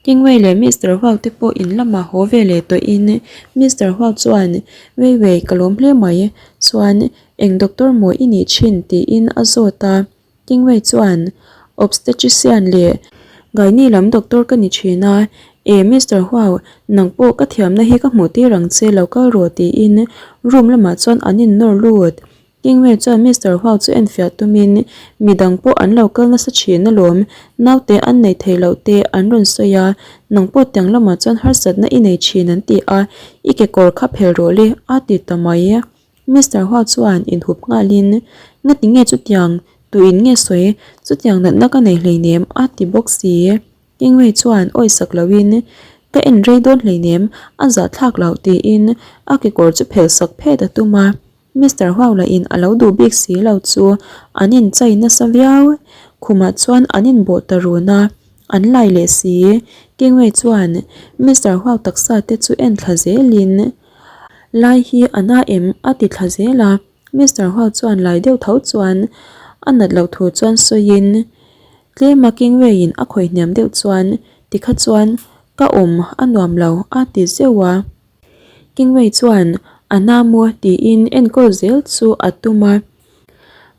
Kingwei leh Mister Huau te pawh in lamah haw ve leh tawhin Mister Huau chuan, Wei wei, ka lawm hle mai. Chuan, eng doctor maw i nih thin? tiin a zawt a. Kingwei chuan, Obstetrician leh Gynae lam doctor ka ni thin a. E, Mister Huau, nang pawh ka thiamna hi ka hmuh tir ang che, lo kal rawh tiin room lamah chuan an innawr lut. Kingwei chuan Mister Huau chu enfiah tumin midang pawh an lo kal nasa thin alawm, naute an nei thei loh te an rawn sawi a, nang pawh tiang lamah chuan harsatna i nei thin an ti a, i kekawr kha phel rawh le a ti ta mai. Mister Huau chuan inhup nghalin ngati nge chutiang tuin nge sawi chutiang natna ka nei hleinem a ti bawk si. Kingwei chuan awisak loin ka en rei dawn hleinem a zahthlak loh tiin a kekawr chu phel sak phet a tum a. Mister Huaula in a lo duh bik si lo chu an in chai nasa viau. Khumah chuan an in bawh ta run a, an lai leh si. Kingwei chuan Mister Huau taksa te chu en thla zelin lai hi a na em a ti thla zel a. Mister Huau chuan lai deuh tho chuan a nat loh thu chuan sawiin tlema Kingwei in a khawih hniam deuh chuan tikha chuan ka awm a nuam lo a ti zeuh a. Kingwei chuan a namu tiin enkawl zel chu a tum a,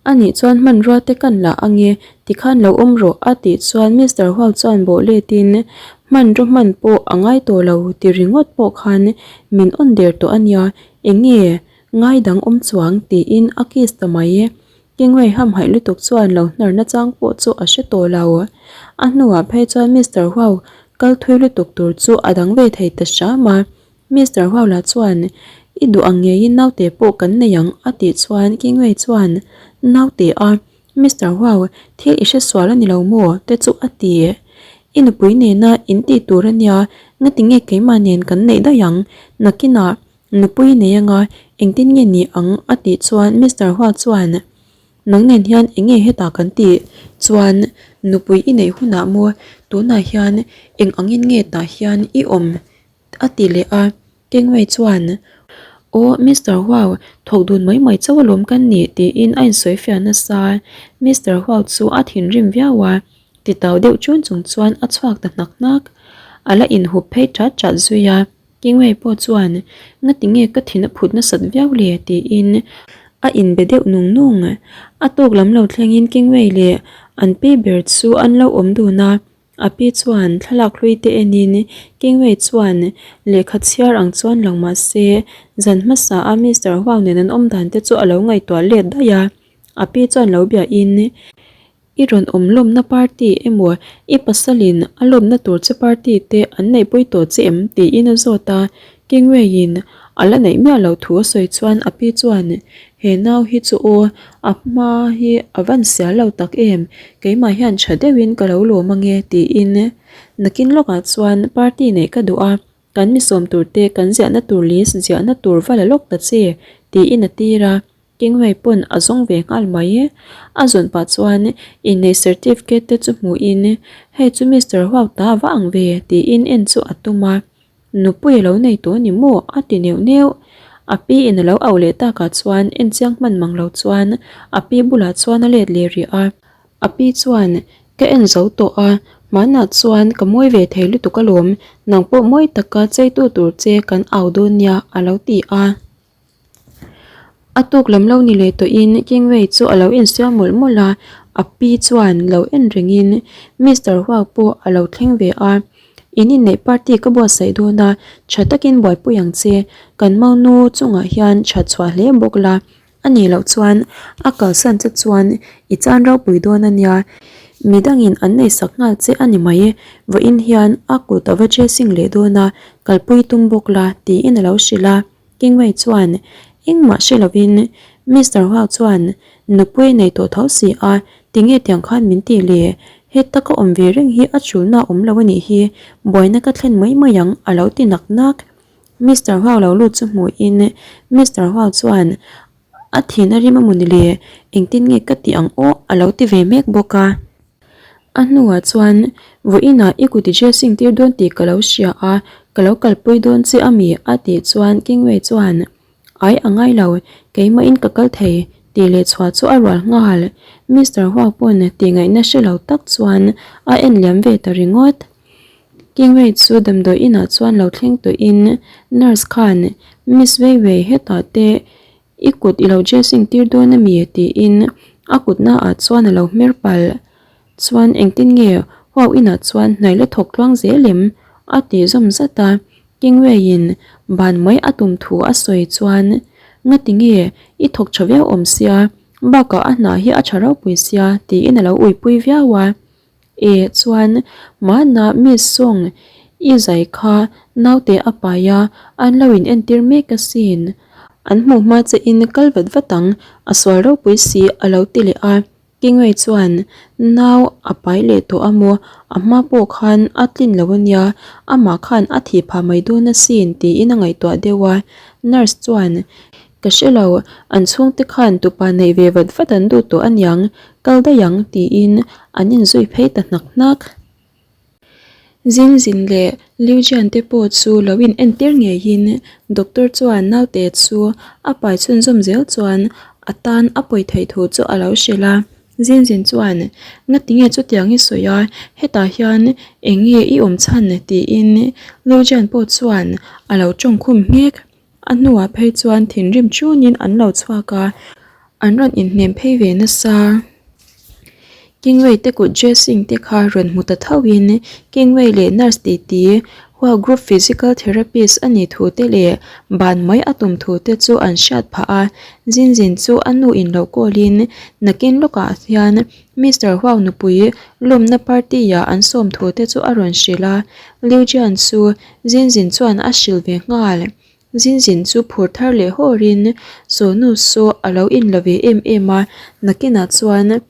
Anih chuan hmanrua te kan lah ange, tikhan lo awm rawh a tih chuan Mister Huang chuan bawh letin hmanraw hman pawh a ngai tawh lo ti ringawt pawh khan min awn der tawh ania, enge ngai dang awm chuang tiin a kiss ta mai. Kingwei hamhaih lutuk chuan lo hnar nachang pawh chu a hre tawh lo. A hnuah phei chuan Mister Huau kal thui lutuk tur chu a dang ve thei ta hram a. Mister Huau lah chuan, I duh ang ngeiin naute pawh kan nei ang a tih chuan Kingwei chuan, Naute a, Mister Huau, thil i hre sual a ni lo maw? te chu a ti. I nupui nena in tih tur a nia, ngatinge keimah nen kan neih daih ang? Nakinah Nupui nei anga engtin nge ni ang a tih chuan Mister Hua chuan nang nen hian enge hetah kan tih chuan nupui i neih hunah maw tunah hian eng angin nge tah hian i awm a ti leh a Kengwei chuan aw Mister Hua thawk dun mai mai chauh alawm kan nih tiin a insawi fiah nasa Mister Hua chu a thinrim viau a titau deuh chun chung chuan a chhuak ta hnak hnak a la inhup phei chat chat zui a. Kingwei pawh chuan, Ngati nge ka thin a phut nasat viau le? tiin a inbe deuh nung nung. A tawk lam lo thlengin Kingwei leh an pi ber chu an lo awm dun a. A pi chuan thlalak hlui te enin Kingwei chuan lehkha chhiar ang chuan lang mah se, zan hmasa a Mister Huang nen an awm dan te chu a lo ngaihtuah let daih a. A pi chuan lo biahin, I rawn awm lawmna party emaw i pasalin a lawmna tur che party te an neihpui tawh che em? tiin a zawt a, Kingweiin a la neih miah loh thu a sawi chuan a pi chuan he nau hi chu aw a hma hi a van sial lo tak em, keimah hian tha deuhin ka lo lawm ange tiin nakin lawkah chuan party neih ka duh a, kan mi sawm tur te kan ziahna tur list ziahna tur va la lawk ta che tiin a tir a. Kingwei pawn a zawng ve nghal mai. A zawn pah chuan inneih certificate te chu hmuhin hei chu Mister Huau ta va ang ve tiin en chu a tum a. Nupui a lo nei tawh a ni maw? a ti neuh neuh. A pi in a lo auh leh takah chuan en chiang hman mang lo chuan a pi bulah chuan a let leh rih a. A pi chuan ka en zo tawh a, hmanah chuan ka mawi ve thei lutuk alawm, nang pawh mawi taka cheitu tur che kan au dawn nia a lo ti a. A tuk lam lo ni leh tawhin Kingwei chu a lo insiam mawlh mawlh a, a pi chuan lo en rengin Mister Huau pawh a lo thleng ve a, In inneih party ka buatsaih dawn a, tha takin buaipui ang che, kan maunu chungah hian that chhuah hle bawk la, a nih loh chuan a kalsan che chuan i chan ropui dawn a nia, midangin an neihsak nghal che a ni mai, vawiin hian a kut a va dressing leh dawn a, kalpui tum bawk la tiin a lo hrilh a. Kingwei chuan engmah hre lovin Mister Huau chuan nupui nei tawh tho si a, tinge tiang khan min tih le? Heta ka awm ve reng hi a chulna awm lo a nih hi, buaina ka thlen mai mai ang a lo ti nak nak. Mister Huau lo lut chu hmuhin Mister Huau chuan a thin a rim a mawni le, engtin nge ka tih ang aw a lo ti ve mek bawk a. A hnuah chuan vawiinah i kut i dressing tir dawn tih ka lo hria a, ka lo kalpui dawn che a mi a tih chuan Kingwei chuan Ai a ngai lo, keimahin ka kal thei tih leh chhuah chu a rual nghal. Mister Huang pawn tih ngaihna hre lo tak chuan a en liam ve ta ringawt. Kingwei chu damdawi inah chuan lo thleng tawhin nurse khan Miss Weiwei hetah te i kut i lo dressing tir dawn ami tiin a kut naah chuan a lo hmer palh. Chuan engtin nge huau inah chuan hnaih la thawk tluang zel em? a ti zawm zat a, Kingwei-in ban mai a tum thu a sawi chuan Ngati nge i thawk tha viau awm sia, bakah a hna hi a tha ropui sia tiin a lo uipui viau a. E chuan mahna Miss Song i zai kha naute a pai a, an lo in entir mek asin. An hmuh hma che in kal vat vat ang, a sual ropui si a lo ti leh a. Kingwei chuan nau a pai leh tawh a maw, a hma pawh khan a tlin lo ania, amah khan a thih phah mai dawn asin tiin a ngaihtuah deuh a. Nurse chuan Ka hre lo, an chhungte khan tupa neih ve vat vat an duh tawh aniang, kal daih ang tiin an inzui phei ta hnak hnak. Zingzin leh Liujian te pawh chu lo in entir ngeiin doctor chuan naute chu a pai chhunzawm zel chuan a tan a pawi theih thu chu a lo hrilh a. Zingzin chuan, Ngatinge chutiang i sawi a, hetah hian eng nge i awm chhan? tiin Liujian pawh chuan a lo tawngkhum nghek. A hnuah phei chuan thinrim chunin an lo chhuak a, an rawn inhnem phei ve nasa. Kingway te kut dressing te kha rawn hmu ta thoin Kingway leh nurse titi hua group physical therapist a nih thu te leh ban mai a tum thu te chu an hriat phah a. Zinzin chu a nu in lo call in nakin lawkah hian Mister Huang nupui lawmna party ah an sawm thu te chu a rawn hrilh a. Liu Jian chu Zinzin chuan a hrilh ve nghal. Zinzin chu phur thar leh hawrin Sawnu saw a lo in la ve em em a, nakinah chuan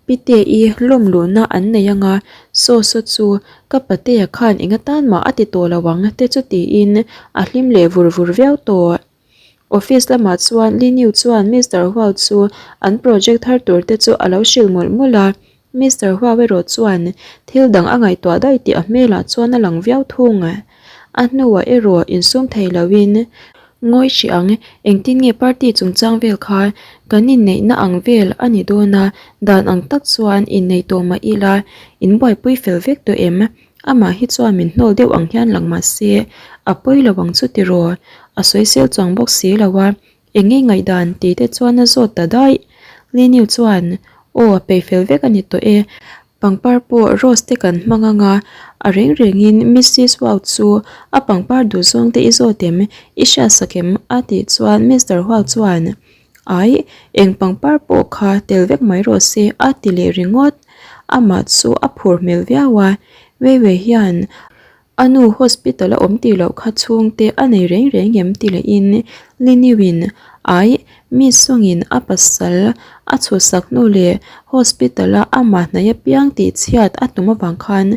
Pite-i lawm luhna an nei anga saw saw chu ka patea khan eng atan mah a ti tawh lo ang te chu tiin a hlim leh vur vur viau tawh. Office lamah chuan Liniu chuan Mister Huau chu an project thar tur te chu a lo hrilh mawlh mawlh a, Mister Huau erawh chuan thil dang a ngaihtuah daih tih a hmelah chuan a lang viau thung. A hnuah erawh insum thei loin ngawi hrih ang, engtin nge party chungchang vel kha kan inneihna ang vel a ni dawn a, dan ang tak chuan inneih tawh mah ila inbuaipui fel vek tawh em? Amah hi chuan min hnawl deuh ang hian lang mah se, a pawi lo ang chu tiraw? A sawisel chuang bawk si lo a, eng nge ngaihdan tih te chuan a zawt ta daih. Liniu chuan, Aw, peih fel vek a ni tawh e. Pangpar pawh rose te kan hmang ang a, a reng rengin Missis Wow chu a pangpar duhzawng te i zawt em? I hriatsak em? a tih chuan Mister Huau chuan, Ai, eng pangpar pawh kha tel vek mai rawh se a ti leh ringawt. Amah chu a phur hmel viau a, Weiwei hian a nu hospital a awm tih loh kha chhungte a nei reng reng em ti lehin Liniuin ai, mi sawngin a pasal a chhuhsak hnu leh hospital a amah hnaih apiang tih chhiat a tum avang khan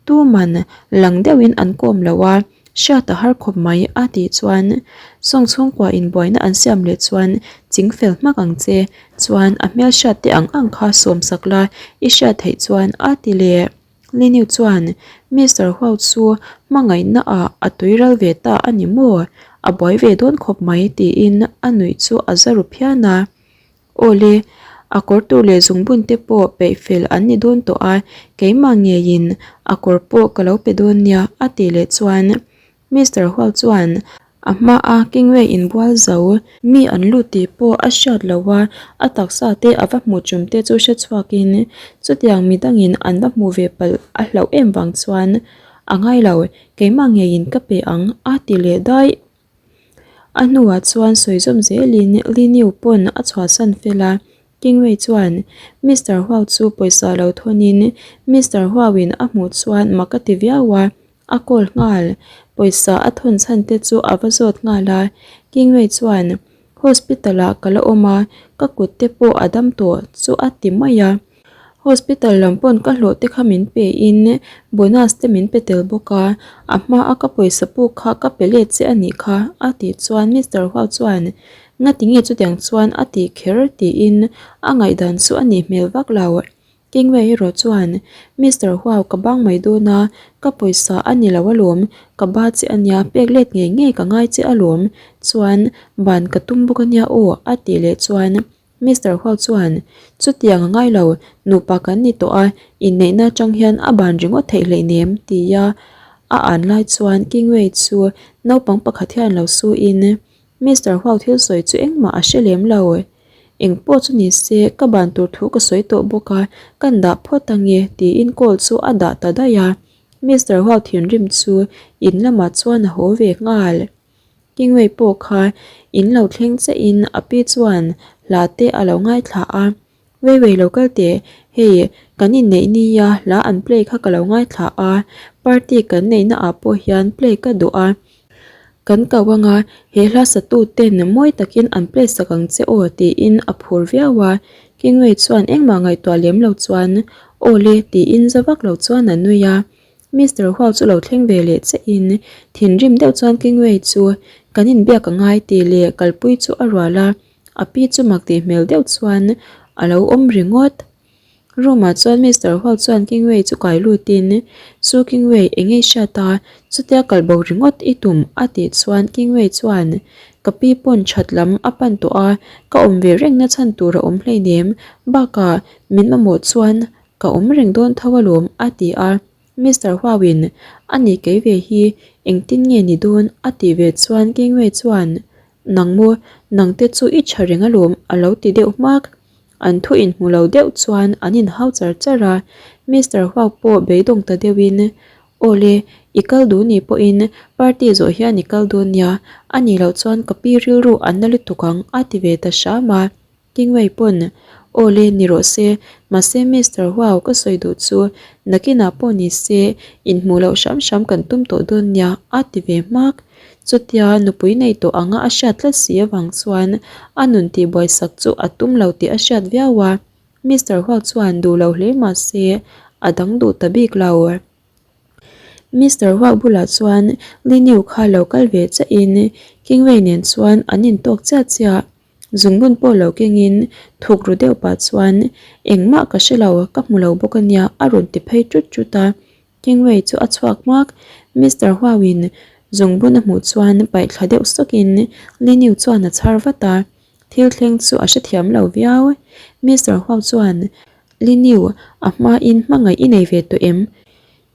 tuman lang deuhin an kawm lo a. Hriat a har khawp mai a tih chuan sawng chhungkua in buaina an siam leh chuan ching fel hmak ang che chuan a hmel hriat te ang ang kha sawm sak la i hriat theih chuan a ti leh. Liniu chuan Mister Huau chu hmangaihna ah a tui ral ve ta a ni maw? A buai ve dawn khawp mai tiin a nuih chu a za ru phian a. Awle, a kawr tur leh zungbun te pawh peih fel an ni dawn tawh a, keimah ngeiin a kawr pawh ka lo pe dawn nia a tih leh chuan Mister Hual chuan a hmaa Kingway inbual zo mi an lut tih pawh a hriat lo a, a taksa te a va hmuh tum te chu hre chhuakin chutiang midangin an va hmuh ve palh a hlauh em vang chuan a ngai lo, keimah ngeiin ka pe ang a ti leh daih. A hnuah chuan sawi zawm zelin Liniu pawn a chhuahsan fel a, Kingwei chuan Mister Huau chu pawisa lo thawnin Mister Huauin a hmuh chuan mak a ti viau a, a call nghal. Pawisa a thawn chhan te chu a va zawt nghal a, Kingwei chuan Hospital ah ka la awm a, ka kut te pawh a dam tawh chu a ti mai a. Hospital lam pawn ka hlawh te kha min pe in bonus te min pe tel bawk a, a hma a ka pawisa puk kha ka pe let che a nih kha a tih chuan Mister Huau chuan ngati nge chutiang chuan a tih kher tiin a ngaihdan chu a nih hmel vak lo. Kingway erawh chuan Mister Huau ka bang mai dawn a, ka pawisa a ni lo alawm, ka ba che a nia pek let ngei ngei ka ngai che alawm chuan ban ka tum bawk a nia aw a tih leh chuan Mister Huau chuan, Chutiang a ngai lo, nupa kan ni tawh a, inneihna atang hian a ban ringawt theih hleinem, tia a an lai chuan Kingwei chu naupang pakhat hian lo su in Mister Huau thil sawi chu engmah a hre lem lo. Eng pawh chu ni se ka ban tur thu ka sawi tawh bawk a, kan dah phawt ange tiin call chu a dah ta daih a. Mister Huau thinrim chu in lamah chuan a haw ve nghal. Kingwei pawh kha in lo thleng chiah in a pi chuan hla te a lo ngaithla a. Wei wei lo kal teh, hei kan inneih nia hla an play kha ka lo ngaithla a, party kan neihna ah pawh hian play ka duh a, kan ko anga he hla satu ten mawi takin an play sak ang che aw tiin a phur viau a, Kingwei chuan engmah ngaihtuah lem lo chuan aw le tiin za vak lo chuan a nui a, Mister Huau chu lo thleng ve leh che in thinrim deuh chuan Kingwei chu kan inbiak a ngai tih leh kalpui chu a rual a. A pi chu mak tih hmel deuh chuan a lo awm ringawt. Room ah chuan Mister Huau chuan Kingway chu kai lutin, Chu Kingway eng nge i hriat a, chutia kal bo ringawt i tum a tih chuan Kingway chuan, Ka pi pawn that lam a pan tawh a, ka awm ve reng na chhan tur a awm hleinem, bakah min mamawh chuan ka awm reng dawn tho alawm a ti a. Mister Huauin a ni kei ve hi engtin nge ni dawn a tih ve chuan Kingway chuan, Nang maw, nang te chu i tha reng alawm a lo ti deuh hmak. An thu inhmu lo deuh chuan an inhau char char a, Mister Huau pawh beidawng ta deuhin, Aw le, i kal duh ni pawhin party zawh hian i kal dawn nia, a nih loh chuan ka pi rilru an na lutuk ang a ti ve ta hram a. Kingway pawn, Aw le, ni rawh se, mahse Mister Huau ka sawi duh chu nakinah pawh ni se inhmuh loh hram hram kan tum tawh dawn nia a ti ve hmak. Chutia nupui nei tawh anga a hriat tlat si avang chuan a nun tihbuai sak chu a tum lo tih a hriat viau a, Mister Huau chuan duh lo hle mahse a dang duh ta bik lo. Mister Huau bulah chuan Liniu kha lo kal ve chiahin Kingway nen chuan an intawk chiah chiah. Zungbun pawh lo kengin thuk ru deuh pah chuan engmah ka hre lo, ka hmu lo bawk ania a rawn ti phei tut tut a. Kingway chu a chhuak hmak. Mister Huauin zungbun a hmuh chuan paih thla deuh sawkin Liniu chuan a chhar vat a, thil thleng chu a hrethiam lo viau. Mister Huau chuan, Liniu, a hmain hmangaih i nei ve tawh em?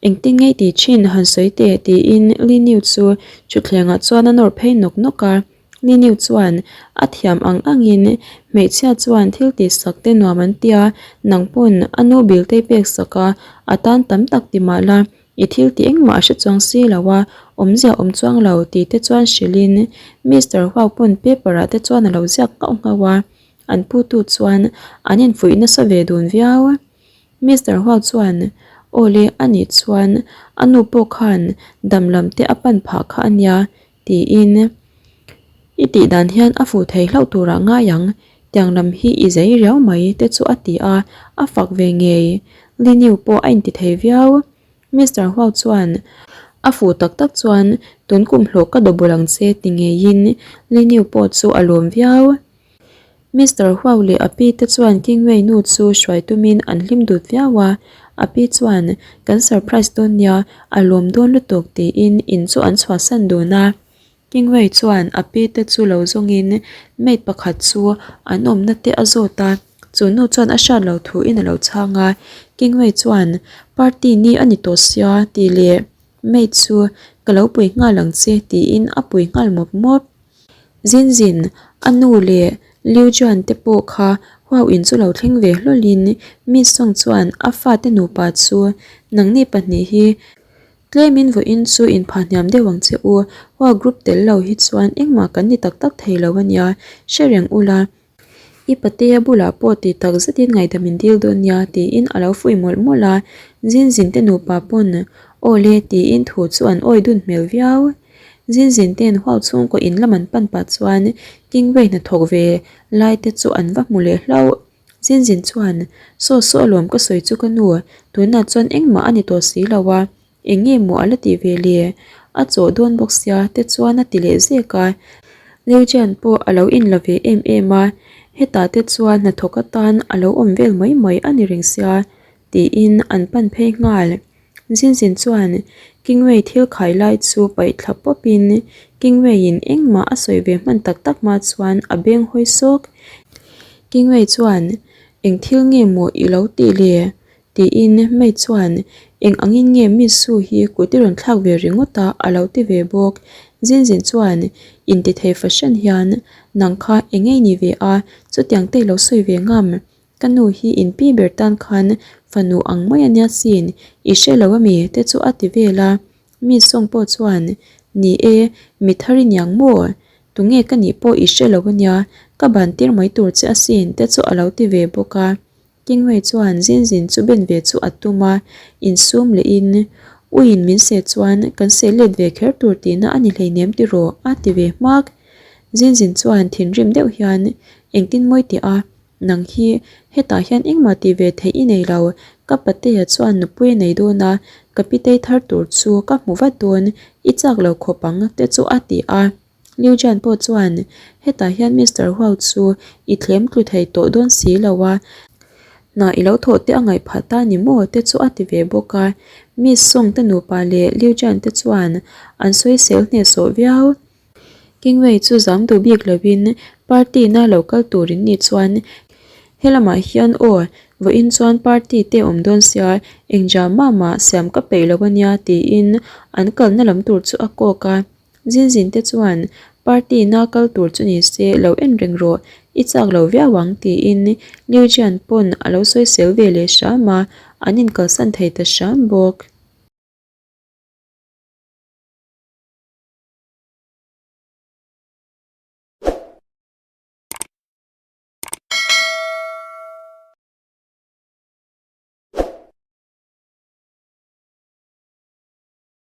Engtin ngei ti thin han sawi teh tiin Liniu chu thutthlengah chuan a nawr phei nawk nawk a. Liniu chuan a thiam ang angin hmeichhia chuan thil tih sak te nuam an tia, nang pawn a nu bil te pek sak a, a tan tam tak ti mah la, i thil tih engmah a hre chuang si lo a, awmzia awm chuang lo tih te chuan hrilhin Mister Huau pawn paper ah te chuan a lo ziak nghauh nghauh a, an putu chuan an infuih nasa ve dun viau. Mister Huau chuan, Aw le, a nih chuan a nu pawh khan dam lam te a pan phah kha a nia, tiin I tih dan hian a fuh thei hlauh turah ngai ang, tiang lam hi i zei riau mai te chu a ti a, a fak ve ngei. Liniu pawh a inti thei viau. Mister Huau chuan, A fuh tak tak chuan tun kum hlawh ka double ang che ti ngeiin Liniu pawh chu a lawm viau. Mister Huau leh a pi te chuan Kingwei nu chu hruai tumin an hlim dut viau a, a pi chuan kan surprise dawn nia, a lawm dawn lutuk tiin in chu an chhuahsan dun a. Kingwei chuan a pi te chu lo zawngin maid pakhat chu an awmna te a zawt a, chu nu chuan a hriat loh thuin a lo chhang a, Kingwei chuan party ni a ni tawh sia tih leh maid chu ka lo pui nghal ang che tiin a pui nghal mawp mawp. Zin zin, a nu leh Liu Juan te pawh kha Huau in chu lo thleng ve hlawlin Miss Song chuan a fate nupa chu nangni pahnih hi tlemin vawiin chu inphah hniam deuh ang che u, Huau group tel lo hi chuan engmah kan ni tak tak thei lo a nia, hre reng ula. I patea bulah pawh ti tak zetin ngaihdam in dil dawn nia tiin a lo fuih mawlh mawlh a, Zin zin te nupa pawn aw le tiin thu chu an awi dun hmel viau. Zin zin ten huau chhungkaw in lam an pan pah chuan Kingway hnathawk ve lai te chu an va hmu leh hlauh. Zin zin chuan Saw saw alawm ka sawi chu ka nu, tunah chuan engmah a ni tawh si lo a. Eng nge maw a la tih ve le? A chawh dawn bawk sia te chuan a ti leh zek a. Leujian pawh a lo inla ve em em a, hetah te chuan hnathawk atan a lo awm vel mai mai a ni reng sia tiin an pan phei nghal. Zinzin chuan Kingway thil khai lai chu paih thla pawpin Kingway-in engmah a sawi ve hman tak tak hma chuan a beng hawi sawk. Kingway chuan, Eng thil nge maw i lo tih le? Tiin May chuan. Eng angin nge Miss Su hi kut i rawn thlak ve ringawt a a lo ti ve bawk. Zinzin chuan intithei fahran hian nang kha eng nge i ni ve a, chutiang te i lo sawi ve ngam. Ka nu hi in pi ber tan khan fanu ang mai a nia sin, i hre lo ami te chu a ti vel a. Miss Song pawh chuan Ni e, mi thar i niang maw? Tunge ka nih pawh i hre lo a nia, ka ban tir mai tur che asin te chu a lo ti ve bawk a. Kingwei chuan zin zin chu ben ve chu a tum a, insum lehin, Uiin min seh chuan kan seh let ve kher tur tihna a ni hleinem tiraw? a ti ve hmak. Zin zin chuan thinrim deuh hian, Engtin mawi tih a, nang hi hetah hian engmah tih ve theih i nei lo, ka patea chuan nupui a nei dawn a, ka pitei thar tur chu ka hmu vat dawn, i chak lo khawp ang te chu a ti a. Liu Jian pawh chuan, Hetah hian Mister Huau chu i thlem tlu thei tawh dawn si lo a, hna i lo thawh te a ngaih phah ta ni maw? te chu a ti ve bawk a. Miss Song te nupa leh Liu Jian te chuan an sawisel hnehsawh viau. Kingwei chu zam duh bik lovin party na lo kal tur in nih chuan helamah hian aw vawiin chuan party te awm dawn sia engja mah mah siam ka peih lo ania tiin an kalna lam tur chu a kawk a. Zinzin te chuan party na kal tur chu ni se lo en reng rawh, i chak lo viau ang tiin Liu Jian pawn a lo sawisel ve leh hram a, an inkalsan thei ta hram bawk.